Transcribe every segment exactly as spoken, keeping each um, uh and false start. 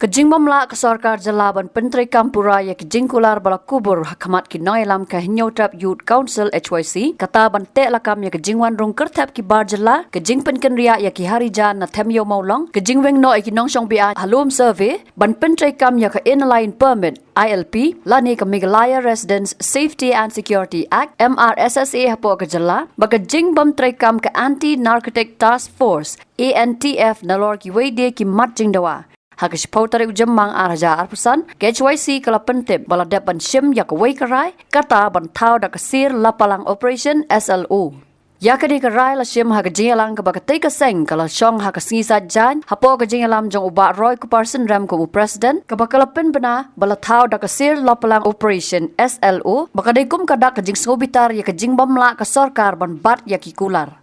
Ka jingbym lah ka sorkar jylla ban pyntreikam pura ïa ka jingkular ba la kubur ha khmat ki nongïalam ka Hynñiewtrep Youth Council, H Y C, kata ban teh lakam ïa ka jingwan rung kyrthep ki bar jylla, ka jingpynkynriah ïa ki harijan na Them Ïew Mawlong, ka jingweng noh ïa ki nongshong beaiñ ha lum survey, ban pyntreikam ïa ka Inner Line Permit, I L P, lane ka Meghalaya Residents Safety and Security Act, M R S S A, hapoh ka jylla, bad ka jingbym treikam ka Anti Narcotic Task Force, A N T F, nalor kiwei de ki mat jingdawa. Ha ka shiphew tarik u Jymmang ar hajar arphew san, ka H Y C ka la pyntip ba la dep ban shim ïa kawei ka rai, kata ban thaw da ka Sir Lapalang Operation, S L O. Ïa kane ka rai la shim ha ka jingïalang kaba katei ka seng ka la shong ha ka Sngi Saitjaiñ, hapoh ka jingïalam jong u Bah Roykuper Synrem kum u President, kaba ka la pynbna ba la thaw da ka Sir Lapalang Operation, S L O, ba ka dei kum ka dak ka jingsngewbitar ïa ka jingbym lah ka sorkar ban bat ïa ki kular.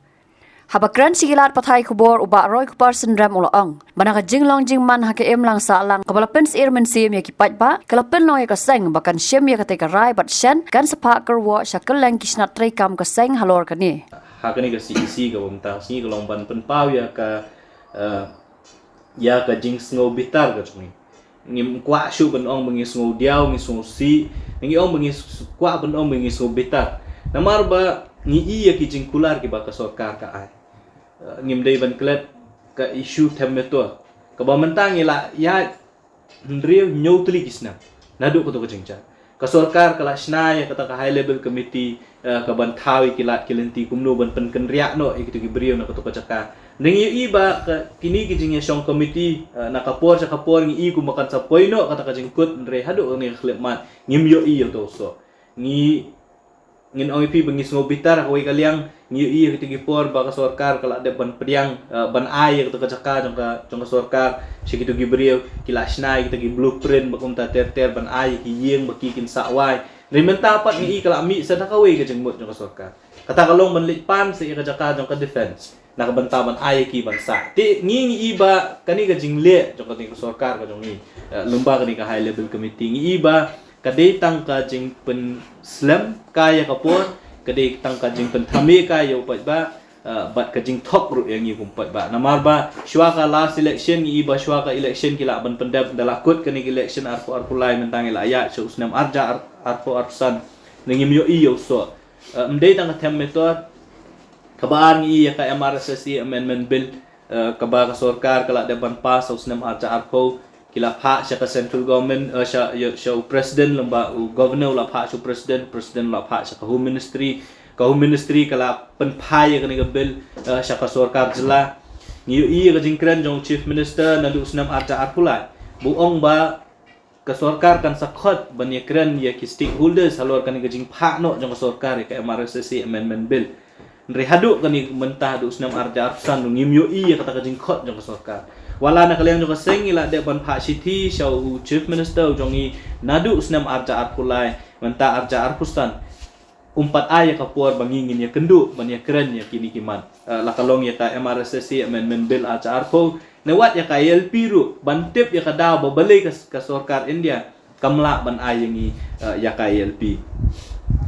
Haba kren sha ki lad pathai khubor, u Bah Roykuper Synrem u la ong ba na ka jinglong jingman ha ka imlang sahlang kaba la pynsyier mynsiem ïa ki paidbah, ka la pynlong ïa ka seng ba kan shim ïa katei ka rai bad shen kan sa phah kyrwoh sha kylleng ki shnat treikam ka seng halor kane. Ha kane ka C E C kaba mynta ka sngi ka long ban pynpaw ïa ka, eh, ïa ka jingsngewbitar ka jong ngi. Ngim kwah shuh ban ong ba ngi sngewdiaw, ngi sngewsih, ngi ong ba ngi s-, kwah ban ong ba ngi sngewbitar. Namar ba ngi i ïa ki jingkular kiba ka sorkar ka ai. Eh, ngim dei ban klet ka issue Them Mettur, kaba mynta ngi la ïaid hynriew hynñiew tylli ki snem naduh kato ka jingjia. Ka sorkar ka la shna ïa kata ka high level committee, eh, ka ban thaw ïa ki lad ki lynti kumno ban pynkynriah noh ïa kito ki briew na kato ka jaka. Ngi ïohi ba ka, kine ki jingïashong committee, eh, na ka por sha ka por ngi i kumba kan sa poi noh kata ka jingkut, hynrei haduh kane ka khyllipmat ngim ïohi ïa uto u soh. Ngi, ngin ong ïa phi ba ngi sngewbitar ha kawei ka liang, ngi ïohi ïa kito ki por ba ka sorkar ka la dep ban pdiang, eh, ban ai ïa kata ka jaka jong ka, jong ka sorkar sha kito ki briew, ki la shna ïa kita ki blueprint ba kumta ter ter ban ai ïa ki ïing ba ki kin sah wai. Hynrei mynta pat ngi i ka la mih sa da kawei ka jingmut jong ka sorkar. Kata ka long ban leit pan sa ïa ka jaka jong ka defense na ka bynta ban ai ïa ki ban sah. Te ngi, ngi i ba kane ka jingleh jong kane ka sorkar ka jong ngi, eh, lyngba kane ka high level committee, ngi i ba ka dei tang ka jingpynslem kai ïa ka por, ka dei tang ka jingpynthame kai ïa u paidbah, eh, bad ka jingthok ruh ïa ngi kum paidbah. Namar ba shuwa ka last election ngi i ba shuwa ka election ki lah ban pyndep, da la kut kane ka election arphew arphew lai, mynta ngi la ïaid sha u snem arhajar arphew arphew san, ngi ngim ïohi ïa u soh. Eh, ym dei tang ka Them Mettur. Kaba ar ngi i ïa ka M R S S A Amendment Bill, eh, kaba ka sorkar ka la dep ban pass ha u snem arhajar arphew, ki la phah sha ka central government, eh, sha, ïa, sha u president, lyngba u governor u la phah sha u president, president u la phah sha ka home ministry, ka home ministry ka la pynphai ïa kane ka bill, eh, sha ka sorkar jylla. Ngi ïohi ïa ka jingkren jong u chief minister naduh u snem arhajar arphew lai ba u ong ba ka sorkar kan sa khot ban ïakren ïa ki stakeholders halor kane ka jingphah noh jong ka sorkar ïa ka M R S S A Amendment Bill. Hynrei haduh kane mynta, haduh u snem arhajar arphew san ruh ngim ïohi ïa kata ka jingkhot jong ka sorkar. Wat la na ka liang jong ka seng ngi la dep ban phah shithi sha u chief minister u jong ngi naduh u snem arhajar arphew lai, mynta arhajar arphew san, um pat ai ïa ka por ba ngi ngin ïakynduh ban ïakren ïa kine ki mat. Eh, la ka long ïa ka M R S S A Amendment Bill arhajar arphew, ne wat ïa ka I L P ruh, ban tip ïa ka daw ba balei ka, ka sorkar India kam lah ban ai ïa ngi, eh, ïa ka I L P.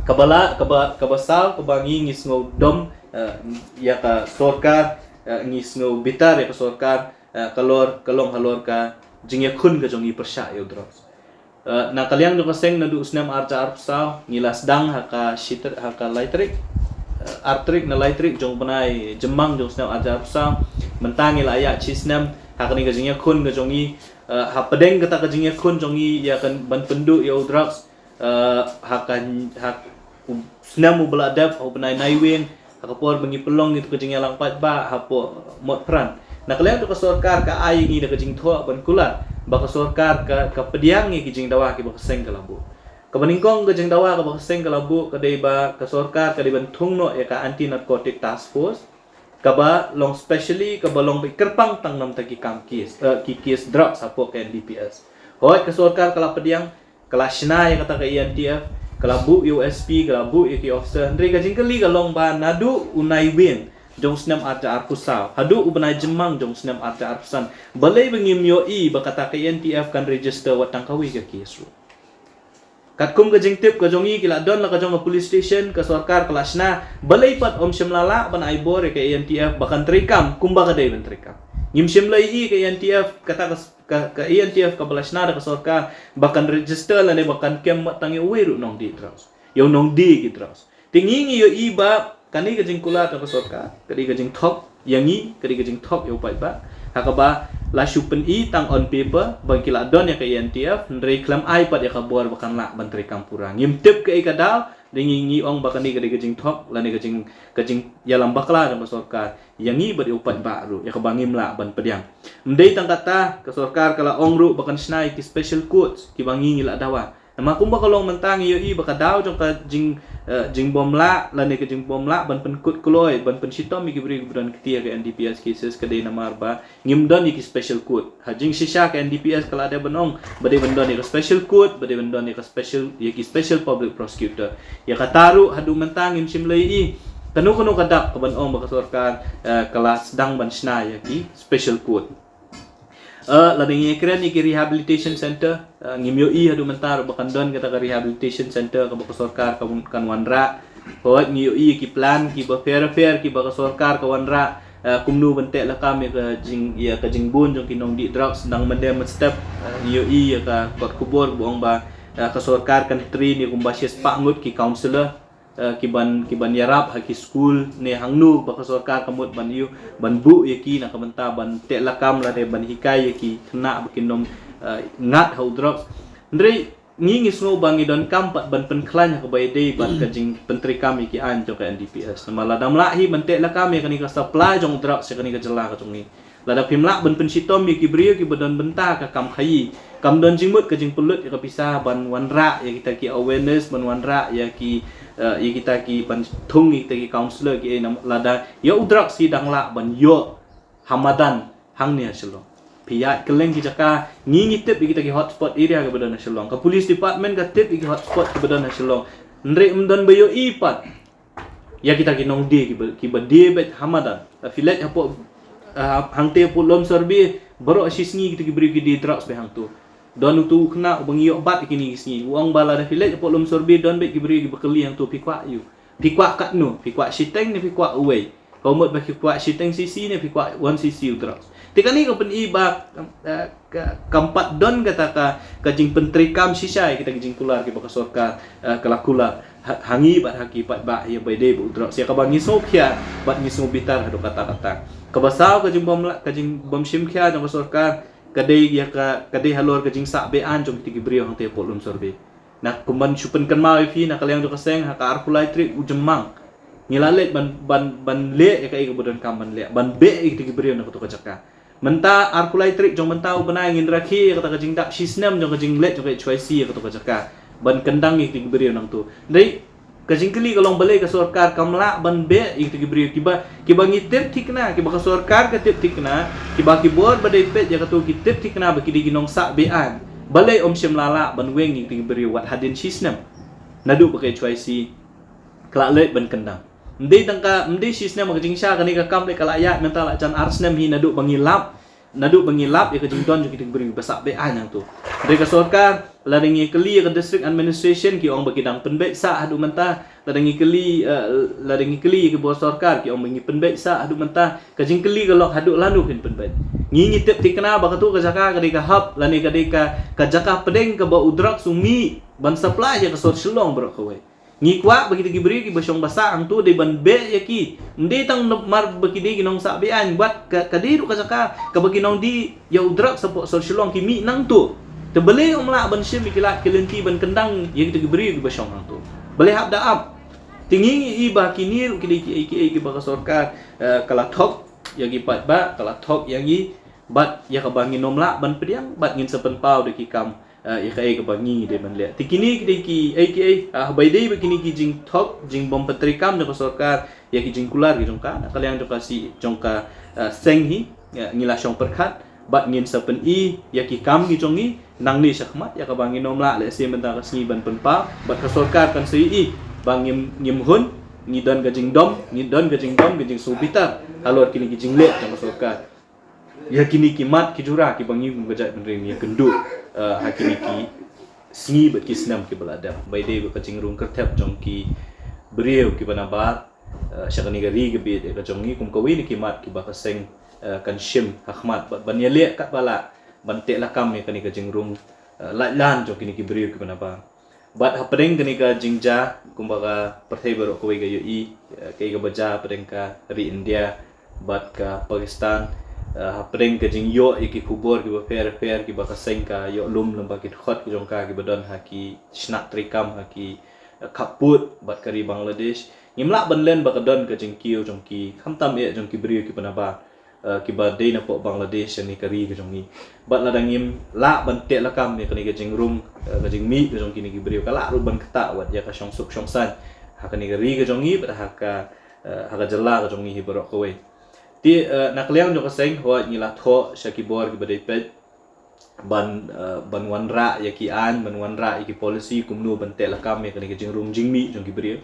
Kaba la, kaba, kaba saw, kaba ngi, ngi sngewdom, eh, ïa ka sorkar, eh, ngi sngewbitar ïa ka sorkar, eh, ka long, ka long halor ka jingïakhun ka jong ngi pyrshah ïa u drugs. Eh, na ka liang jong ka seng naduh u snem arhajar arphew saw, ngi la sdang ha ka shi tarik, ha ka lai tarik, eh, ar tarik ne lai tarik jong u bnai Jymmang jong u snem arhajar arphew saw. Mynta ngi la ïaid shi snem ha kane ka jingïakhun ka jong ngi, eh, ha pdeng kata ka jingïakhun jong ngi ïa ka ban pynduh ïa u drugs, eh, ha ka, ha u snem uba la dep, ha u bnai Naiwieng, ha ka por ba ngi pynlong ïa ka jingïalang paidbah hapoh Motphran. Na ka liang jong ka sorkar ka ai ïa ngi da ka jingthoh ban kular ba ka sorkar ka, ka pdiang ïa ki jingdawa kiba ka seng ka la buh. Kaba nyngkong ka jingdawa kaba ka seng ka la buh ka dei ba ka sorkar ka dei ban thung noh ïa ka Anti Narcotic Task Force, kaba long specially, kaba long ba kyrpang tang namar ki kam case, eh, ki case drugs hapoh ka N D P S. Hooid, ka sorkar ka la pdiang, ka la shna ïa kata ka A N T F, ka la buh ïa u S P, ka la buh ïa ki officer. Hynrei ka jingkylli ka long ba naduh u Naiwieng jong u snem arhajar arphew saw haduh u bnai Jymmang jong u snem arhajar arphew san, balei ba ngim ïohi ba kata ka A N T F kan register wat tang kawei ka case ruh? Katkum ka jingtip ka jong ngi, ki la don la ka jong ka police station, ka sorkar ka la shna, balei pat ym shym la lah ban ai bor ïa ka A N T F ba kan treikam kumba ka dei ban treikam? Ngim shym la ïohi ka E N T F, kata ka, ka, ka E N T F kaba la shna da ka sorkar ba kan register lane ba kan kem mat tang ïa uwei ruh nongdie drugs, ïa u nongdie ki drugs. Te ngi ngi ïohi ba kane ka jingkular jong ka sorkar ka dei ka jingthok ïa ngi, ka dei ka jingthok ïa u paidbah, ha kaba la shu pyni tang on paper ba ki la don ïa ka E N T F, hynrei khlem ai pat ïa ka bor ba kan lah ban treikam pura. Ngim tip kaei ka daw, te ngi ngi ong ba kane ka dei ka jingthok lane ka jing, ka jingïalam bakla jong ka sorkar ïa ngi bad ïa u paidbah ruh, ïa kaba ngim lah ban pdiang. Ym dei tang kata, ka sorkar ka la ong ruh ba kan shna ïa ki special codes kiba ngi ngi la dawa. Namar kumba ka long mynta ngi ïohi ba ka daw jong ka jing, eh, jingbym lah lane ka jingbym lah ban pynkut kloi, ban pynshitom ïa ki briew kiba don kti ha ka N D P S cases ka dei namar ba ngim don ïa ki special code. Ha jingshisha ka N D P S ka la dep ban ong ba dei ban don ïa ka special code, ba dei ban don ïa ka special, ïa ki special public prosecutor. Ïa kata ruh haduh mynta ngim shym la ïohi kano kano ka dak kaban ong ba ka sorkar, eh, ka la sdang ban shna ïa ki special code. Eh, lada ngi kren ïa ki rehabilitation center, eh, ngim ïohi haduh mynta ruh ba kan don kata ka rehabilitation center kaba ka sorkar kan, kan wanrah. Hooid, ngi ïohi ïa ki plan kiba pher pher kiba ka sorkar ka wanrah, eh, kumno ban teh lakam ïa ka jing, ïa ka jingbun jong ki nongdie drugs. Dang mynne mynstep, eh, ngi ïohi ïa ka kot khubor ba ong ba, eh, ka sorkar kan train ïa kumba shispah ngut ki counsellor, eh, kiban, kiban ïarap ha ki skul ne hangno ba ka sorkar ka mut ban ïoh, ban buh ïa ki na ka bynta ban teh lakam lane ban hikai ïa ki khynnah ba kin ym, eh, ngat ha u drugs. Hynrei ngi ngi sngew ba ngi donkam pat ban pynkhlaiñ ha kaba ïadei bad ka jingpyntreikam ïa ki aiñ jong ka N D P S. Namar lada ym lah hi ban teh lakam ïa kane ka supply jong u drugs sha kane ka jylla ka jong ngi, lada phim lah ban pynshitom ïa ki briew kiba don bynta ka kam khaïi, kam don jingmut ka jingpynlut ïa ka pisa ban wanrah ïa kita ki awareness, ban wanrah ïa ki, eh, ïa kita ki, ban thung ïa kita ki counsellor ki, eh, nam-, lada ïa u drugs hi dang lah ban ïoh ha madan hangne ha Shillong. Phi ïaid kylleng ki jaka, ngi ngi tip ïa kita ki hotspot area kiba don ha Shillong. Ka police department ka tip ïa ki hotspot kiba don ha Shillong. Hynrei ym don ba ïohi pat ïa kita ki nongdie kiba, kiba die beit ha madan. Phi leit hapoh, ah, hangtei hapoh Lum Sorbie, baroh shi sngi kita ki briew ki die drugs beit hangto. Don uto u khynnah uba ngi ïoh bat ïa kine ki sngi, u ong ba lada phi leit hapoh Lum Sorbie don beit ki briew kiba kylli hangto, phi kwah ïa u. Phi kwah katno? Phi kwah shiteng ne phi kwah uwei? Ka mut ba phi kwah shiteng C C ne phi kwah one C C u drugs? Te kane ka pyni ba, eh, ka, kam pat don kata ka, ka jingpyntreikam shisha ïa kita ki jingkular kiba ka sorkar, eh, ka la kular ha, ha ngi bad ha ki paidbah ïa ba ïadei bad u drugs, ïa kaba ngi sngewkhia bad ngi sngew bitar haduh katta katta. Kaba saw ka jingbym lah, ka jingbym shim khia jong ka sorkar ka dei ïa ka, ka dei halor ka jingsah be-aiñ jong kita ki briew hangtei hapoh Lum Sorbie. Na kumban shu pynkynmaw ïa phi, na ka liang jong ka seng ha ka arphew lai tarik u Jymmang ngi la leit ban, ban, ban leh ïa kaei kaba donkam ban leh, ban beh ïa kita ki briew na kato ka jaka. Mynta arphew lai tarik jong mynta u bnai ngin rakhe ïa kata ka jingdap shi snem jong ka jingleit jong ka H Y C ïa kato ka jaka ban kyndang ïa kita ki briew nangto. Dei ka jingkylli ka long balei ka sorkar kam lah ban beh ïa kita ki briew kiba, kiba ngi tip thikna, kiba ka sorkar ka tip thikna, kiba ki bor ba dei peit ïa kato ki tip thikna ba ki dei ki nongsah be-aiñ. Balei ym shym la lah ban weng ïa kita ki briew wat hadien shi snem? Naduh ba ka H Y C ka la leit ban kyndang. Ym dei tang ka, ym dei shi snem ka jingshisha, kane ka kam lei ka la ïaid mynta la jan ar snem hi naduh ba ngi lap, naduh ba ngi lap ïa ka jingdon jong kita ki briew ba sah be-aiñ hangto. Hynrei ka sorkar, lada ngi kylli ïa ka district administration ki ong ba ki dang pynbeit sah haduh mynta, lada ngi kylli, eh, lada ngi kylli ïa ki bor sorkar ki ong ba ngi pynbeit sah haduh mynta. Ka jingkylli ka long haduh lano phin pynbeit? Ngi ngi tip thikna ba kato ka jaka ka dei ka hub lane ka dei ka, ka jaka pdeng kaba u drugs u mih ban supply ïa ka sor Shillong baroh kawei. Ngi kwah ba kita ki briew kiba shong ba sah hangto dei ban beh ïa ki. Ym dei tang namar ba ki dei ki nongsah be-aiñ, bad ka, ka dei ruh ka jaka kaba ki nongdie ïa u drugs hapoh sor Shillong ki mih nangto. Te balei ym lah ban shim ïa ki lad ki lynti ban kyndang ïa kita ki briew kiba shong hangto? Balei hap da ap? Te ngi ngi i ba kine ruh ki dei kiei kiei kiba ka sorkar, eh, ka la thok ïa ki paidbah, ka la thok ïa ngi, bad ïa kaba ngin ym lah ban pdiang, bad ngin sa pynpaw da ki kam, eh, ïa kaei kaba ngi dei ban leh. Te kine ki dei kiei kiei, ah, ba ïadei bad kine ki jingthok, jingbym pyntreikam jong ka sorkar ïa ki jingkular ki jong ka, na ka liang jong ka si, jong ka, eh, seng hi, eh, ngi la shong pyrkhat, bad ngin sa pyni ïa ki kam ki jong ngi nangne shakhmat, ïa kaba ngin ym lah lehse mynta ka sngi ban pynpaw, bad ka sorkar kan sa ïohi ba ngim, ngim hun, ngi don ka jingdom, ngi don ka jingdom, ka jingsngewbitar halor kine ki jingleh jong ka sorkar ïa kine ki mat ki jura kiba ngi kum ka jaitbynriew ngi ïakynduh, eh, ha kine ki sngi bad ki snem kiba la dep. Ba ïadei bad ka jingrung kyrthep jong ki briew kiba nabar, eh, sha kane ka ri ka bit ïa ka jong ngi kum kawei na ki mat kiba ka seng, eh, kan shim ha khmat bad ban ïaleh katba lah ban teh lakam ïa kane ka jingrung, eh, lait lan jong kine ki briew kiba nabar. Bad hapdeng kane ka jingjia kumba ka pyrthei baroh kawei ka ïohi, eh, kaei kaba jia hapdeng ka ri India bad ka Pakistan, eh, hapdeng ka jingïoh ïa ki khubor kiba pher pher kiba ka seng ka ïoh lum lem bad ki dkhot ki jong ka kiba don ha ki shnat treikam ha ki, eh, khappud bad ka ri Bangladesh. Ngim lah ban len ba ka don ka jingkiew jong ki, khamtam eh jong ki briew kiba nabar, eh, kiba dei napoh Bangladesh, ïa kane ka ri ka jong ngi. Bad lada ngim lah ban teh lakam ïa kane ka jingrung, eh, ka jingmih ka jong kine ki briew, ka lah ruh ban ktah wat ïa ka shongsuk shongsaiñ ha kane ka ri ka jong ngi bad ha ka, eh, ha ka jylla ka jong ngi hi baroh kawei. Te, eh, na ka liang jong ka seng, hooid ngi la thoh sha ki bor kiba dei peit ban, eh, ban wanrah ïa ki aiñ, ban wanrah ïa ki policy kumno ban teh lakam ïa kane ka jingrung jingmih jong ki briew.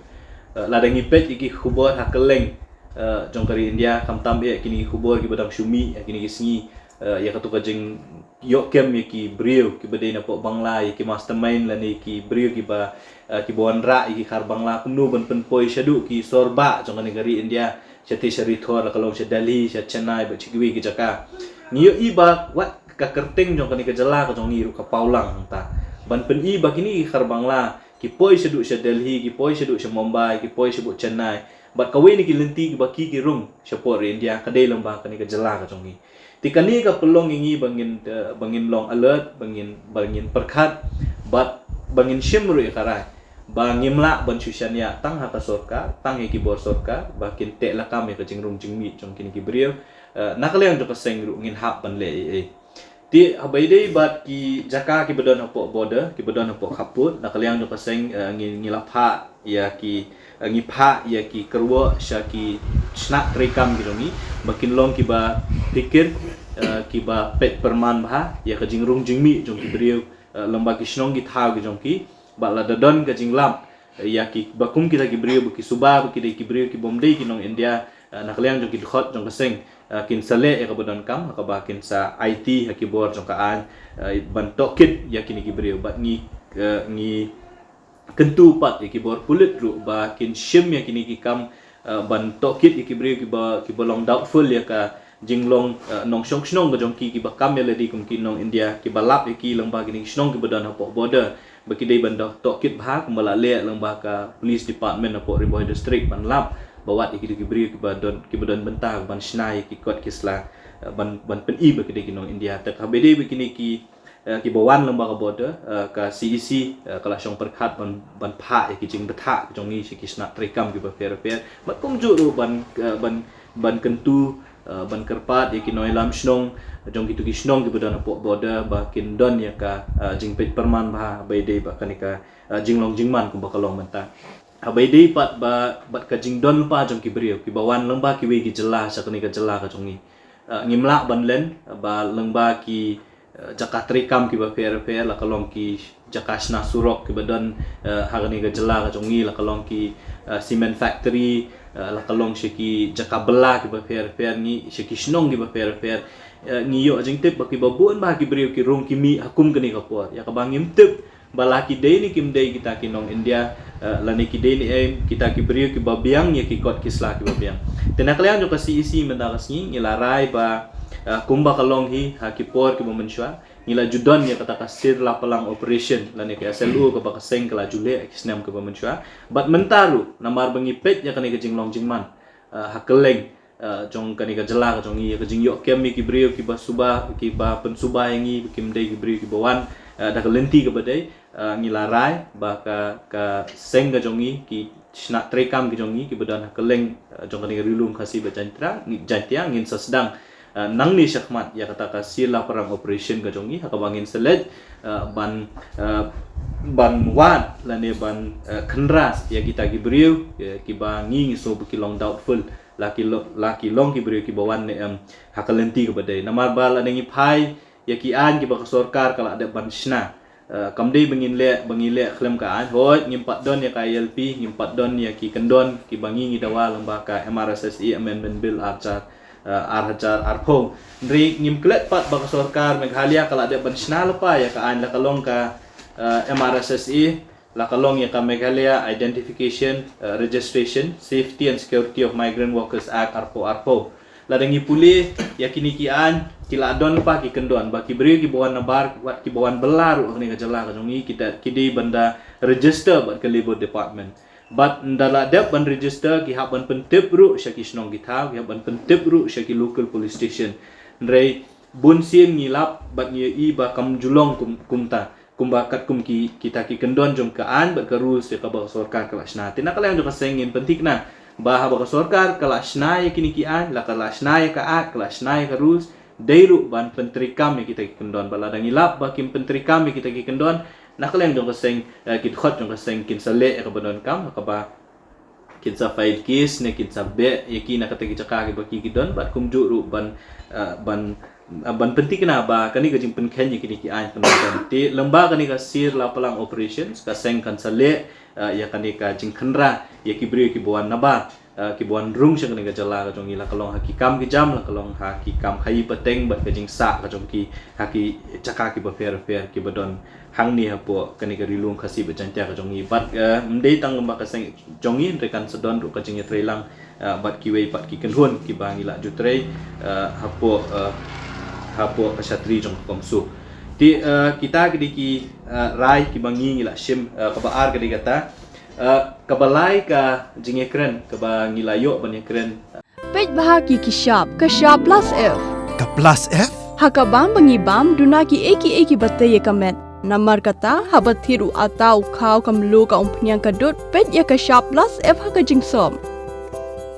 Eh, lada ngi peit ïa ki khubor ha kylleng, eh, jong ka ri India, khamtam eh kine ki khubor kiba dang shu mih ha kine ki sngi, eh, ïa kato ka jingïoh kem ïa ki briew kiba dei napoh Bangla, ïa ki mastermind lane ki briew kiba, eh, kiba wanrah ïa ki khar Bangla kumno ban pynpoi shaduh ki sor bah jong kane ka ri India, shatei sha ri thor, la ka long sha Delhi, sha Chennai bad sha kiwei ki jaka. Ngi ïohi ba wat ka kyrteng jong kane ka jylla ka jong ngi ruh ka paw lang hangta. Ban pyni ba kine ki khar Bangla ki poi shaduh sha Delhi, ki poi shaduh sha Mumbai, ki poi shaduh Chennai. Bad kawei na ki lynti kiba ki ki rung shapoh ri India ka dei lyngba kane ka jylla ka jong ngi. Te kane ka pynlong ïa ngi ba ngin, eh, ba ngin long alert, ba ngin, ba ngin pyrkhat bad ba ngin shim ruh ïa ka rai ba ngim lah ban shu shaniah tang ha ka sorkar, tang ha ki bor sorkar ba kin teh lakam ïa ka jingrung jingmih jong kine ki briew. Eh, na ka liang jong ka seng ruh ngin hap ban leh ei ei. Te haba ïadei bad ki jaka kiba don hapoh border, kiba don hapoh khappud, na ka liang jong ka seng, eh, ngi, ngi la phah ïa ki, eh, ngi phah ïa ki kyrwoh sha ki shnat treikam ki jong ngi ba kin long kiba phikir, eh, kiba peit pyrman bha ïa ka jingrung jingmih jong ki briew, eh, lyngba ki shnong ki thaw ki jong ki. Bad lada don ka jinglap ïa ki, ba kum kita ki briew ba ki suba ba ki dei ki briew ki bym dei ki nong India, eh, na ka liang jong ki dkhot jong ka seng, eh, kin sa leh ïa kaba donkam ha kaba kin sa aiti ha ki bor jong ka aiñ, eh, ban tohkit ïa kine ki briew. Bad ngi, eh, ngi kyntu pat ïa ki bor pulit ruh ba kin shim ïa kine ki kam, eh, ban tohkit ïa ki briew kiba, kiba long doubtful ïa ka jinglong, eh, nongshong shnong ka jong ki, kiba kam ïa lade kum ki nong India, kiba lap ïa ki lyngba kine ki shnong kiba don hapoh border ba ki dei ban tohkit bha kumba la leh lyngba ka police department hapoh Ri Bhoi District ban lap ba wat ïa kito ki briew kiba don, kiba don bynta ban shna ïa ki kot ki sla, eh, ban, ban pyni ba ki dei ki nong India. Te haba ïadei ba kine ki, eh, kiba wan lyngba ka border, eh, ka C E C, eh, ka la shong pyrkhat ban, ban phah ïa ki jingbthah ki jong ngi sha ki shnat treikam kiba pher pher. Bad kumjuh ruh ban, eh, ban, ban kyntu, eh, ban kyrpad ïa ki nongïalam shnong jong kito ki shnong kiba don hapoh border ba kin don ïa ka, eh, jingpeit pyrman bha haba ïadei bad kane ka, eh, jinglong jingman kumba ka long mynta. Haba ïadei pat ba, bad ka jingdon lypa jong ki briew kiba wan lyngba kiwei ki jylla sha kane ka jylla ka jong ngi. Eh, ngim lah ban len ba lyngba ki, eh, jaka treikam kiba pher pher, la ka long ki jaka shna surok kiba don, eh, ha kane ka jylla ka jong ngi, la ka long ki, eh, cement factory, eh, la ka long sha ki jaka bylla kiba pher pher ngi, sha ki shnong kiba pher pher. Eh, ngi ïoh jingtip ba kiba bun bha ki briew ki rung ki mih ha kum kane ka por. Ïa kaba ngim tip ba la ki dei ne kim dei kita ki nong India, eh, lane ki dei ne em kita ki briew kiba biang ïa ki kot ki sla kiba biang. Te na ka liang jong ka C E C mynta ka sngi ngi la rai ba, eh, kumba ka long hi ha ki por kiba mynshuwa, ngi la ju don ïa kata ka Seal Lapallang Operation lane ka S L O kaba ka seng ka la ju leh ha ki snem kiba mynshuwa. Bad mynta ruh namar ba ngi peit ïa kane ka jinglong jingman, eh, ha kylleng, eh, jong kane ka jylla ka jong ngi, ïa ka jingïoh kem ïa ki briew kiba suba, kiba pynsuba ïa ngi ba kim dei ki briew kiba wan, eh, da ka lynti kaba dei, eh, ngi la rai ba ka, ka seng ka jong ngi, ki shnat treikam ki jong ngi kiba don ha kylleng, eh, jong kane ka Ri Lum Khasi bad Jaintia, ngi, Jaintia, ngin sa sdang, eh, nangne shakhmat ïa kata ka Seal Lapallang Operation ka jong ngi ha kaba ngin sa leit, eh, ban, eh, ban wad lane ban, eh, kynrad ïa kita ki briew, eh, kiba ngi ngi sngew ba ki long doubtful, la ki lo-, la ki long ki briew kiba wan ne em ha ka lynti kaba dei. Namar ba lada ngi phai ïa ki aiñ kiba ka sorkar ka la dep ban shna, eh, kam dei ba ngin leh, ba ngin leh khlem ka aiñ. Hooid, ngim pat don ïa ka I L P, ngim pat don ïa ki kyndon kiba ngi ngi dawa lyngba ka M R S S A Amendment Bill ar hajar, eh, ar hajar arphew. Hynrei ngim klet pat ba ka sorkar Meghalaya ka la dep ban shna lypa ïa ka aiñ, la ka long ka, eh, M R S S A, la ka long ïa ka Meghalaya Identification, eh, Registration, Safety and Security of Migrant Workers Act arphew arphew. Lada ngi pule ïa kine ki aiñ, ki la don lypa ki kyndon ba ki briew kiba wan nabar wat kiba wan bylla ruh ha kane ka jylla ka jong ngi, kita ki dei ban da register bad ka Labour Department. Bad ynda la dep ban register, ki hap ban pyntip ruh sha ki shnong ki thaw, ki hap ban pyntip ruh sha ki local police station. Hynrei bun sien ngi lap bad ngi ïohi ba kam ju long kum, kumta, kumba katkum ki, kita ki kyndon jong ka aiñ bad ka rules ïa kaba ka sorkar ka la shna. Te na ka liang jong ka seng ngin pynthikna ba haba ka sorkar ka la shna ïa kine ki aiñ, la ka la shna ïa ka act, ka la shna ïa ka rules, dei ruh ban pyntreikam ïa kita ki kyndon. Bad lada ngi lap ba kim pyntreikam ïa kita ki kyndon, na ka liang jong ka seng, eh, ki dkhot jong ka seng kin sa leh ïa kaba donkam, ha kaba kin sa file case ne kin sa beh ïa ki na kata ki jaka kiba ki, ki don, bad kumjuh ruh ban, eh, ban, eh, ban pynthikna ba kane ka jingpynkheiñ ïa kine ki aiñ kan ym don. Te lyngba kane ka Sir Lapalang Operations, ka seng kan sa leh, eh, ïa kane ka jingkhynra ïa ki briew kiba wan nabar, eh, kiba wan rung sha kane ka jylla ka jong ngi, la ka long ha ki kam ki jam, la ka long ha ki kam khaïi pateng bad ka jingsah ka jong ki ha ki jaka kiba pher pher kiba don hangne hapoh kane ka Ri Lum Khasi bad Jaiñtia ka jong ngi. Bad, eh, ym dei tang lyngba ka seng jong ngi, hynrei kan sa don ruh ka jingïatreilang, eh, bad kiwei pat ki kynhun kiba ngi la ju trei, eh, hapoh, eh, hapoh ka shatri jong ka CoMSO. Te, eh, kita ki dei ki, eh, rai kiba ngi, ngi la shim, eh, kaba ar ka dei kata, eh, kaba lai ka jingïakren kaba ngi la ïoh ban ïakren. Peit bha ki ki shap, ka shap plus F. Ka plus F? Ha ka bam ba ngi bam, duna kiei kiei kiba tei ïa ka met. Namar kata, haba thied u atta u khaw, ka mluh, ka umphniang, ka dud, peit ïa ka shap plus F ha ka jingsop.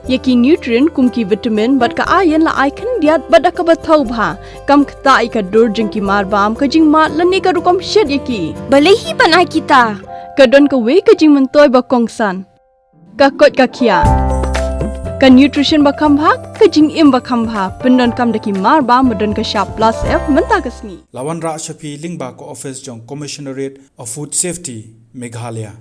Ïa ki nutrient kum ki vitamin bad ka iron la ai khyndiat bad da kaba thaw bha. Kam ktah ïa ka dur jong ki marbam, ka jingmad lane ka rukom shet ïa ki. Balei hi ban ai kita? Ka don kawei ka jingmyntoi ba kongsan. Ka koit ka khiah. Ka nutrition ba kham bha, ka jingim ba kham bha, pyndonkam da ki marbam ba don ka shap plus F mynta ka sngi. La wanrah sha phi lyngba ka office jong Commissionerate of Food Safety, Meghalaya.